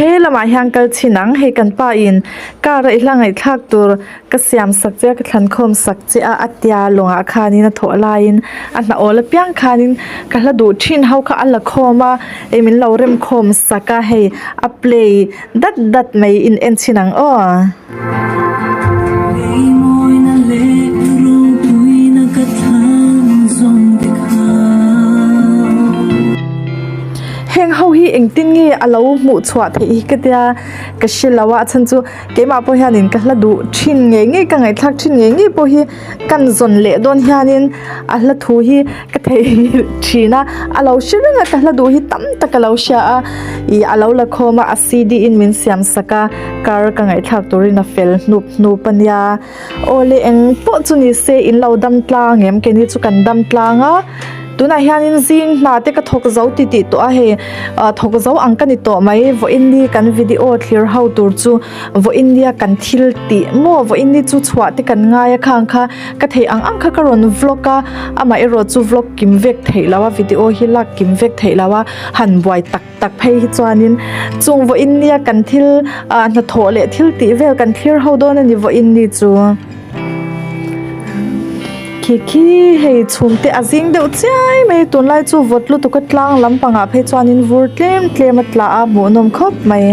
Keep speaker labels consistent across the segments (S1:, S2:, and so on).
S1: He lamah hian kal chhin ang hei kan pa in car a i hla ngaihthlak tur ka siam sak che a ka thlan khawm sak che a a tia lawngah khanin a thawh laiin a hna awl apiang khanin ka hla duh thin ho kha a la khawm a hei min lo rem khawm sak a hei a play dat dat mai in en chhin ang aw. Heng ho hi engtin nge a lo hmuh chhuah theih hi ka tia ka hre lo a a chhan chu keimah pawh hianin ka hla duh thin ngei ngei ka ngaihthlak thin ngei ngei pawh hi kan zawn leh dawn hianin a hla thu hi ka theihnghilh thin a a lo hre reng a ka hla duh hi tam tak a lo hria a ih a lo la khawm a a cd in min siam sak a kar ka ngaihthlak turin a fel hnup hnup a nia awle eng pawh chu ni se in lo dam tlang em keini chu kan dam tlang a tunah hianin zing hna te ka thawk zo ti tih tawh a hei ah thawk zo ang ka ni tawh mai vawiin kan video thlir ho tur chu vawiin nia kan thil tih maw vawiin ni chu chhuah te kan ngai a khang kha ka theih ang ang kha ka rawn vlog a amaherawh chu vlog kim vek theih lo a video hi lak kim vek theih lo a han buai tak tak phei hi chuanin chung vawiin nia kan thil ah hnathawh leh thil tih vel kan thlir ho dawn a ni vawiin ni chu. Khi khi hei chhum te a zing deuh chiai mai tunlai chu vawt lutuk a tlang lampangah phei chuanin vur tlem tlem a tla a hmuhnawm khawp mai.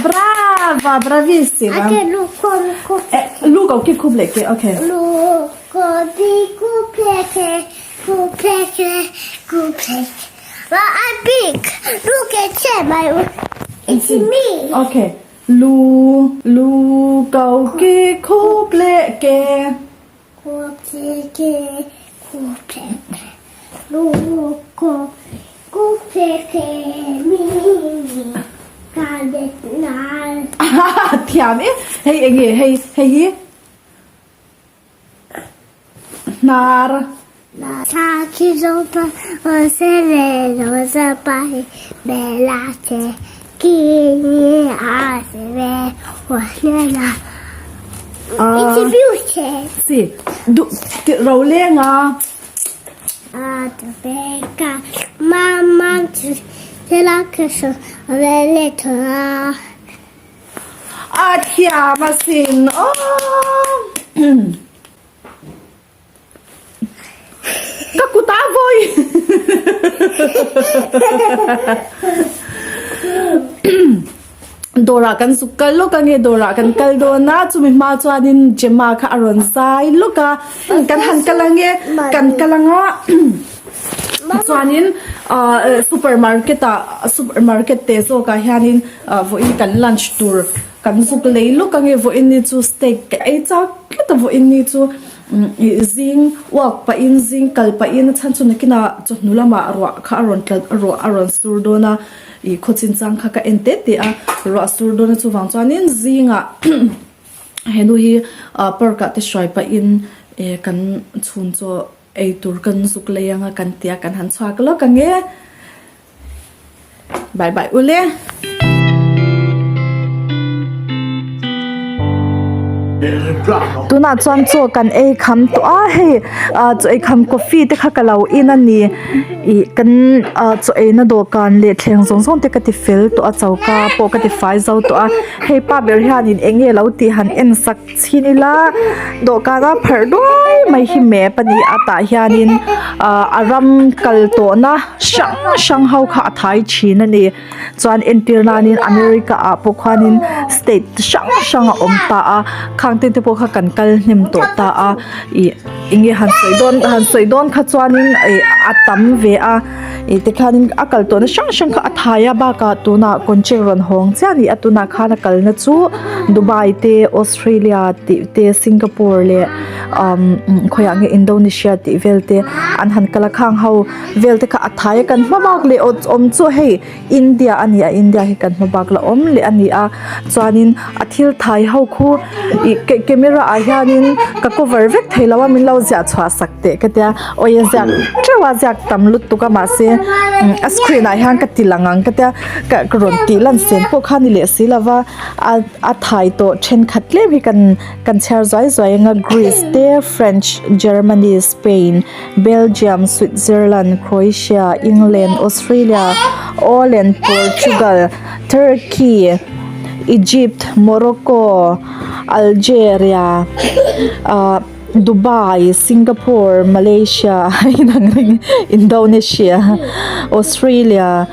S1: Brava bravissima
S2: Well, I'm big. Look at him. I, it's me.
S1: Okay. Lu lu kau ki khup le ke.
S2: Khup le ke khup le ke. Lu ko khup le ke mi mi ka le na.
S1: Thiam e. Hei enge hei hei hi. Hnar. Si duh ro leng a. A thiam asin aw. Ka kut ah vawi. Dawrah kan zuk kal lawk ange dawrah kan kal dawn a chumi hma chuanin Gemma kha a rawn zai lawk a kan han kal ange kan kal anga chuanin ah supermarket ah supermarket te zawkah hianin vawiin kan lunch tur Kan zuk lei lawk ange vawiin ni chu steak ka ei chak tlat a vawiin ni chu ih zing walk pahin zing kal pahin a chhan chu nakinah chawhnu lamah ruah kha a rawn tla ruah a rawn sur dawn a ih khaw chinchang kha ka en teh teh a ruah sur dawn a chuvang chuanin zingah henu hi ah park ah te hruai pahin eh kan chhun chaw ei tur kan zuk lei anga kan tia kan han chhuak lawk ange. Bye bye ule. Tunah chuan chaw kan ei kham tawh a hei ah chaw ei kham coffee te kha ka lo in a ni ih kan ah chaw ei na dawhkan leh thleng zawng zawng te ka ti fel tawh a choka pawh ka ti fai zo tawh a hei pa ber hianin eng nge lo tih han en sak chhin ila dawhkan a pharh duai mai hi map a ni a tah hianin ah a ram kal tawhna hrang hrang ho kha a thai thin a ni chuan entir nanin America ah pawh khuanin state hrang hrang a awm ta a khang te te pawh kha kan kal hnem tawh ta a ih eng nge han sawi dawn han sawi dawn kha chuanin ih a tam ve a ih tikhianin a kal tawhna hrang hrang kha a thai a bakah tunah contract rawn hawng chiah a ni a tunah khan a kalna chu. Dubai te Australia tih te Singapore leh umm khawiah nge Indonesia tih vel te an han kal a khang ho vel te kha a thai a kan hma bak leh awm chu hei India a ni a India hi kan hma bak la awm leh a ni a chuanin a thil thai ho khu ih camera ah hianin ka cover vek thei lo a min lo ziah chhuah sak teh ka tia awi a ziak teuh a ziak tam lutuk a mahse a screen ah hian ka ti lang ang ka tia ka ka rawn tih lan sen pawh kha ni leh si lova a a thai tawh thenkhat tlem hi kan kan chhiar zuai zuai anga Greece te French Germany Spain Belgium Switzerland Croatia England Australia Holland Portugal Turkey Egypt Morocco Algeria ah. Dubai, Singapore, Malaysia, Indonesia, Australia,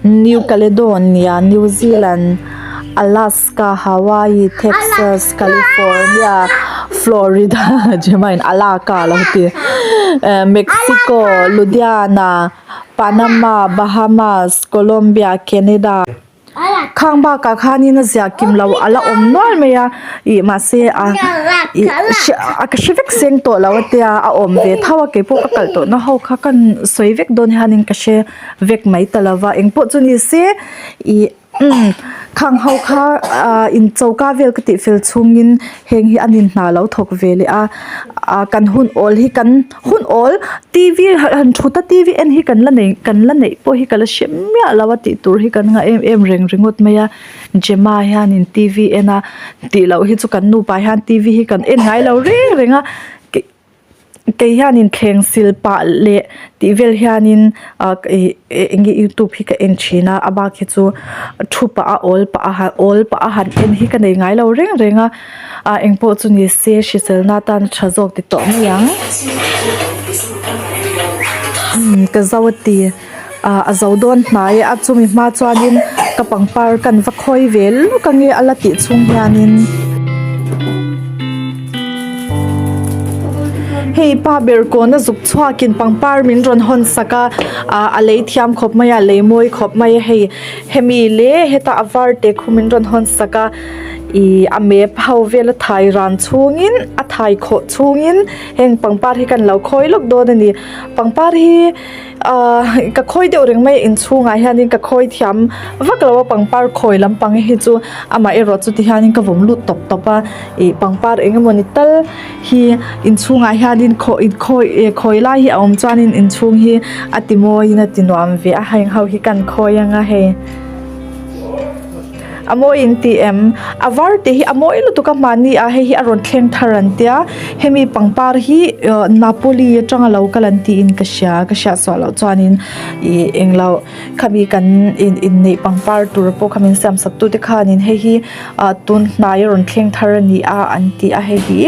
S1: New Caledonia, New Zealand, Alaska, Hawaii, Texas, California, Florida, Jemine Alaka lo ti, Mexico, Ludhiana, Panama, Bahamas, Colombia, Canada. Khang bakah khanin a ziah kim lo a la awm nual mai a ih mahse a ih a ka hre vek seng tawh lo a tia a awm ve tho a keipawh ka kalh tawh na ho kha ka sawi vek dawn hianin ka hre vek mai ta lo va engpawh chu ni se ih umm khang ho kha ah in choka vel ka tih fel chhungin heng hi an in hna lo thawk ve leh a ah kan hun awl hi kan. Hun awl T V han thut a T V en hi kan la nei kan la neih pawh hi ka la hre miah lo a tih tur hi kan ngah em em reng ringawt mai a Gemma hianin T V en a tih loh hi chu kan nupa hian T V hi kan en ngai lo reng reng a kei kei hianin thleng sil pah leh tih vel hianin ah ih eng nge youtube hi ka en thin a a bak hi chu thu pah a awl pah a awl pah a han en hi ka nei ngai lo reng reng a. Ah engpawh chu ni se hriselna atan a tha zawk ti tawh mai ang umm ka zo a ti ah a zo dawn hnai a chumi hma chuanin ka pangpar kan va khawi ve lawk ange a la tih chhung hianin hei pa ber kawn a zuk chhuakin pangpar min rawn hawn sak a ah a lei thiam khawp mai a lei mawi khawp mai a hei hemi leh heta a var te khu min rawn hawn sak a. Ihh a map ho vel a thai ran chhungin a thai khawh chhungin heng pangpar hi kan lo khawi lawk dawn a ni pangpar hi ahh ka khawi deuh reng mai a inchhungah hianin ka khawi thiam vak lo a pangpar khawi lampang hi chu amaherawh chu ti hianin ka vawm lut tawp tawp a ih pangpar eng emawni tal hi inchhungah hianin khaw khawi khawi lai hi a awm chuanin inchhung hi a ti mawiin a ti nuam ve a heng ho hi kan khawi anga hei. A mawi in ti em? A var tih hi a mawi lutuk a hmani a hei hi a rawn thleng thar an tia hemi pangpar hi ah Napoli atanga lo kal an tiin ka hria ka hriat suah loh chuanin ih englo khami kan in inneih pangpar tur pawh kha min siam sak tute khanin hei hi ah tun hnai a rawn thleng thar a ni a an ti a hei hi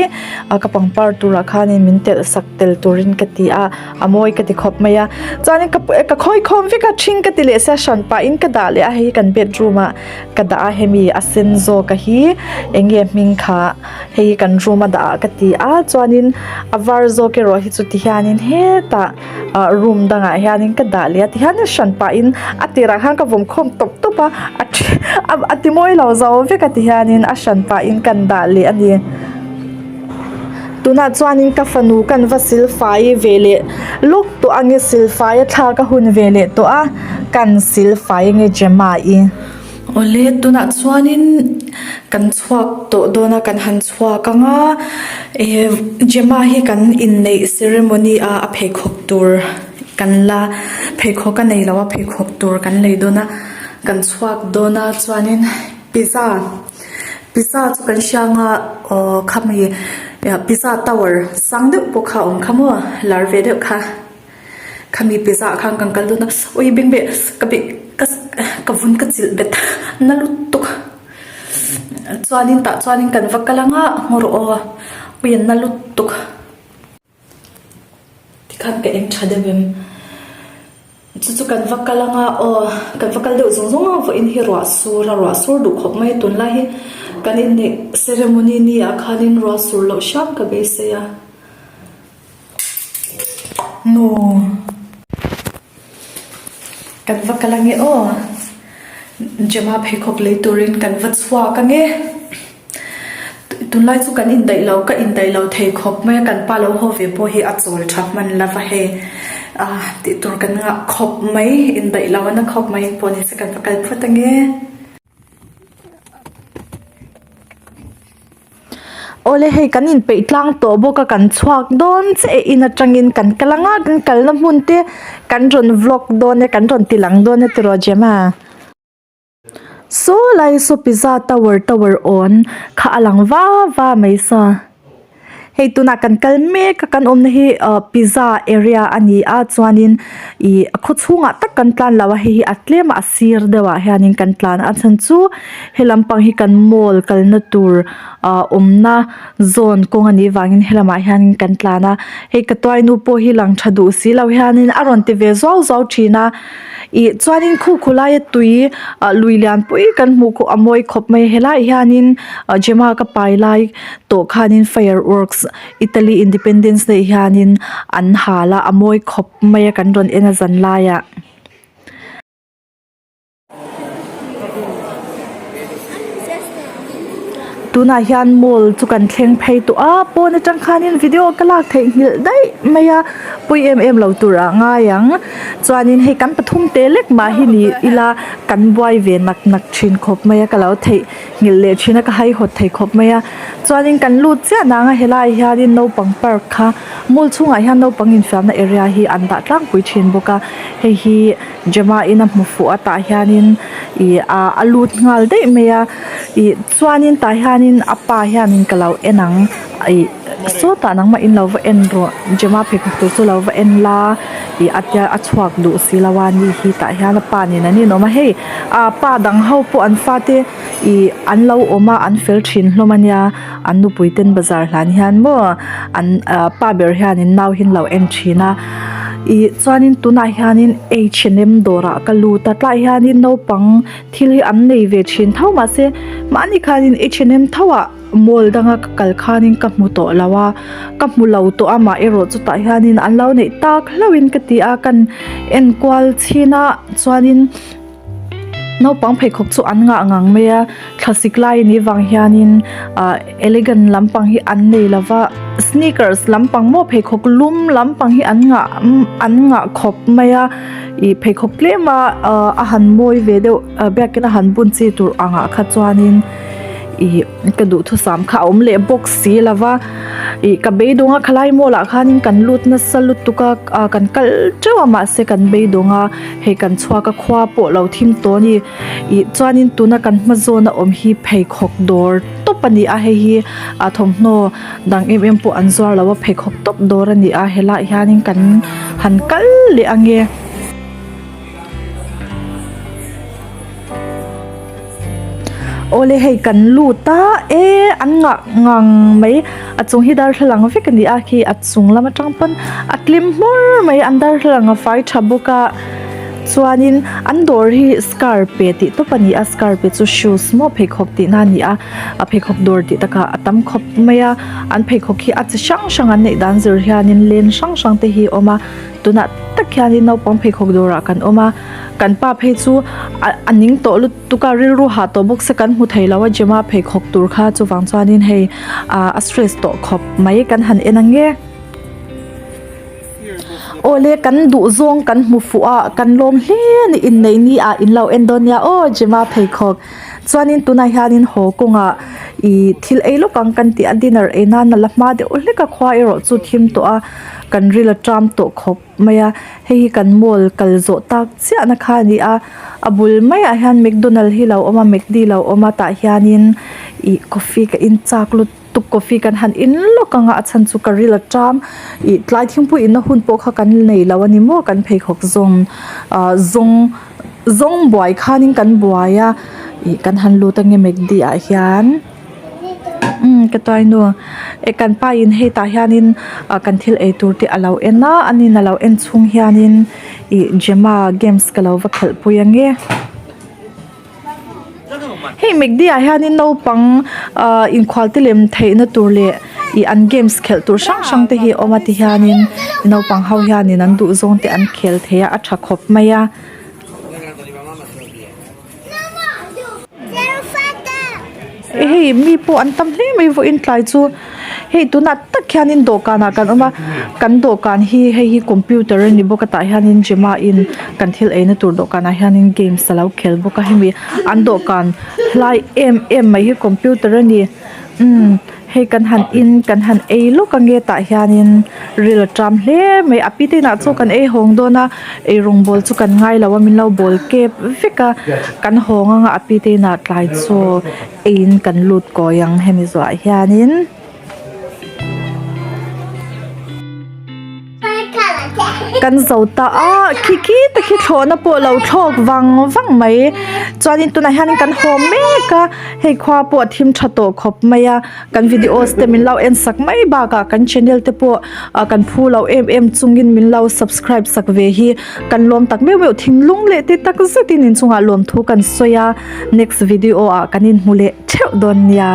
S1: ah ka pangpar turah khanin min telh sak tel turin ka ti a. A mawi ka ti khawp mai a chuanin ka ka khawi khawm vek a ṭhing ka ti leh sia hran pahin ka dah leh a hei hi kan bedroom ah ka dah a hemi a sen zawk a hi eng nge hming kha hei hi kan room a dah ah ka ti a chuanin a var zawk erawh hi chu ti hianin hetah ah room dangah hianin ka dah leh a ti hianin hran pahin a tirah khan ka vawm khawm tawp tawp a a ṭhen a ti mawi lo zo vek a ti hianin a hran pahin kan dah leh a ni. Tunah chuanin ka fanu kan va silfai ve leh lawk tawh ange silfai a thlak a hun ve leh tawh a kan silfai ange Gemma i. Awle tunah chuanin kan chhuak tawh dawn a kan han chhuak ang a eh Gemma hi kan inneih ceremony a a pheikhawk tur kan la pheikhawk a nei lo a pheikhawk tur kan lei dawn a kan chhuak dawn a chuanin pizza. Pizza chu kan hria anga aw khami pizza tower sang deuh pawh kha a awm kha maw lar ve deuh kha khami pizza ah khan kan kal dawn a ui beng beh ka beh ka ka vun ka chilh bet na lutuk chuanin tah chuanin kan va kal anga ngaw rawh aw ui an na lutuk. Tikhan ka eng tha deuh em? Chu chu kan va kal anga aw kan va kal deuh zawng zawng a vawiin hi ruah sur a ruah sur duh khawp mai a tunlai hi kan inneih ceremony ni ah khanin ruah sur loh hram ka beisei a nu kan va kal ange aw Gemma pheikhawk lei turin kan va chhuak ange. Tunlai chu kan indaih lo, ka indaih lo thei khawp mai a, kan pa lo haw ve pawh hi a chawl tha hman lo va hei ah tih tur kan ngah khawp mai, indaih lo a na khawp mai pawh ni se kan va kal phawt ange. Awle hei kan inpeih tlang tawh bawk a kan chhuak dawn che e in atangin kan kal anga kan kalna hmun te kan rawn vlog dawn e kan rawn ti lang dawn e tiraw Gemma. Saw lai saw pizza tower tower awn kha a lang va va mai sa. Hei tunah kan kal mek a kan awmna hi ah pizza area a ni a chuanin ih a khaw chhungah tak kan tlan lo a hei hi a tlem a a sir deuhah hianin kan tlan a a chhan chu he lampang hi kan mall kalna tur ah awmna zawn kawng a nih vangin he lamah hianin kan tlan a hei ka tuainu pawh hi lang tha duh si lo hianin a rawn ti ve zuau zuau thin a. Ih chuanin khu khu laia tui ah lui lian pui kan hmuh khu a mawi khawp mai a helaiah hianin ah Gemma ka pai lai tawh khanin fireworks Italy independence day hianin an hal a a mawi khawp mai a kan rawn en a zan laiah. Tunah hian mall chu kan thleng phei tawh a pawn atang khanin video ka lak theih nghilh daih mai a pawi em em lo tur ah ngai ang chuanin hei kan pathum te lek mah hi ni ila kan buai ve nak nak thin khawp mai a ka lo theih nghilh leh thin a ka haihawt thei khawp mai a chuanin kan lut chiah nang a helai ah hianin naupang park kha mall chhungah hian naupang infiamna area hi an dah tlangpui thin bawk a hei hi. Gemma in a hmu fuh a tah hianin ih ah a lut nghal daih mai a ih chuanin tah hianin a pa hianin ka lo en ang ih sawtah nangmah in lo va en rawh Gemma pheikhawk tur chu lo va en la ih a tia a chhuak duh si lo a ni hi tah hian a pa nen an inawm a hei ah pa dang ho pawh an fate ih an lo awm a an fel thin hlawm a nia an nupui ten bazar hlan hian maw an ah pa ber hianin nau hi an lo en thin a ih chuanin tunah hianin H and M dawrah ka lut a tlaiah hianin naupang thil hi an nei ve thin tho mahse mahni khanin H and M tho ah mall danga ka kal khanin ka hmu tawh lo a ka hmu lo tawh a amaherawh chutah hianin an lo neih tak hlauhin ka ti a kan enkual chhin a chuanin. Naupang pheikhawk chu an ngah ngang mai a thlasik lai anih vang hianin ah elegant lampang hi an nei lova sneakers lampang maw pheikhawk lum lampang hi an ngah an ngah khawp mai a ih pheikhawk tlem a ah a han mawi ve deuh biakin a han bun chi tur angah kha chuanin ih ka duhthusam kha a awm leh bawk si lova ih ka beidawng a khalai mall ah khanin kan lut nasa lutuk a ah kan kal teuh a mahse kan beidawng a. Hei kan chhuak a khua pawh lo thim tawh a ni ih chuanin tuna kan hma zawn a awm hi pheikhawk dawr tawp a ni a hei hi ah thawmhnaw dang em em pawh an zuar lo a pheikhawk tawp dawr a ni a helaiah hianin kan han kal leh ange. Awle hei kan lut a e an ngah ngang mai a chung hi darthlalang vek a ni a khi a chung lam atang pawn a tlim hmur mai an darthlalang a fai tha bawk a chuanin an dawr hi scarpe tih tawp a ni a scarpe chu shoes maw pheikhawk tihna a ni a a pheikhawk dawr tih takah a tam khawp mai a an pheikhawk hi a chi hrang hrang an neih dan zir hianin len hrang hrang te hi a awm a tunah tak hianin naupang pheikhawk dawrah kan awm a. Kan pa phei chu a ning tawh lutuk a rilru hah tawh bawk se kan hmu thei lo a Gemma pheikhawk tur kha chuvang chuanin hei ah a stress tawh khawp mai kan han en ang e. Awle kan duh zawng kan hmu fuh a kan lawm hle a ni inneih ni ah in lo en dawn nia aw Gemma pheikhawk chuanin tunah hianin haw kawngah ih thil ei lawk ang kan tih a dinner ei nan a la hma deuh hlek a khua erawh chu thim tawh a kan ril a ṭam tawh khawp. mai a hei hi kan mall kal zawh tak chiah na kha a ni a a bul maiah hian mcdonald hi lo awm a mcd lo awm a tah hianin ih coffee ka in chak lutuk coffee kan han in lawk ang a a chhan chu ka ril a ṭam ih tlai thingpui inna hun pawh kha kan nei lo a ni maw kan pheikhawk zawng ah zawng zawng buai khanin kan buai a ih kan han lut ange mcd ah hian. Umm ka tuainu e kan pa in hei tah hianin ah kan thil ei tur te alo en a anin alo en chhung hianin ih Gemma games ka lo va khelh pui ange hei mcd ah hianin naupang ah inkhual te lem theihna tur leh ih an games khelh tur hrang hrang te hi a awm a ti hianin naupang ho hianin an duh zawng te an khel thei a a tha khawp mai a. Hei mi pawh an tam hle mai vawiin tlai chu hei tunah tak hianin dawhkanah kan awm a kan dawhkan hi hei hi computer a ni bawk a tah hianin Gemma in kan thil eina tur dawhkanah hianin games a lo khel bawk a hemi an dawhkan hlai em em mai hi computer a ni umm. Hei kan han in kan han ei lawk ange tah hianin ril a ṭam hle mai a pi te inah chaw kan ei hawng dawn a eirawng bawl chu kan ngai lo a min lo bawl kep vek a kan hawng anga a pi te inah tlai chaw eiin kan lut kawi ang hemi zawhah hianin. Kan zo ta a khi khi te khi thlawhna pawh lo thlawk vang vang mai chuanin tunah hianin kan haw mek a hei khua pawh a thim tha tawh khawp mai a kan videos te min lo en sak mai bakah kan channel te pawh ah kan phu lo em em chungin min lo subscribe sak ve hi kan lawm tak meuh meuh thinlung leh ti tak zetin inchungah lawmthu kan sawi a next video ah kan inhmu leh theuh dawn nia.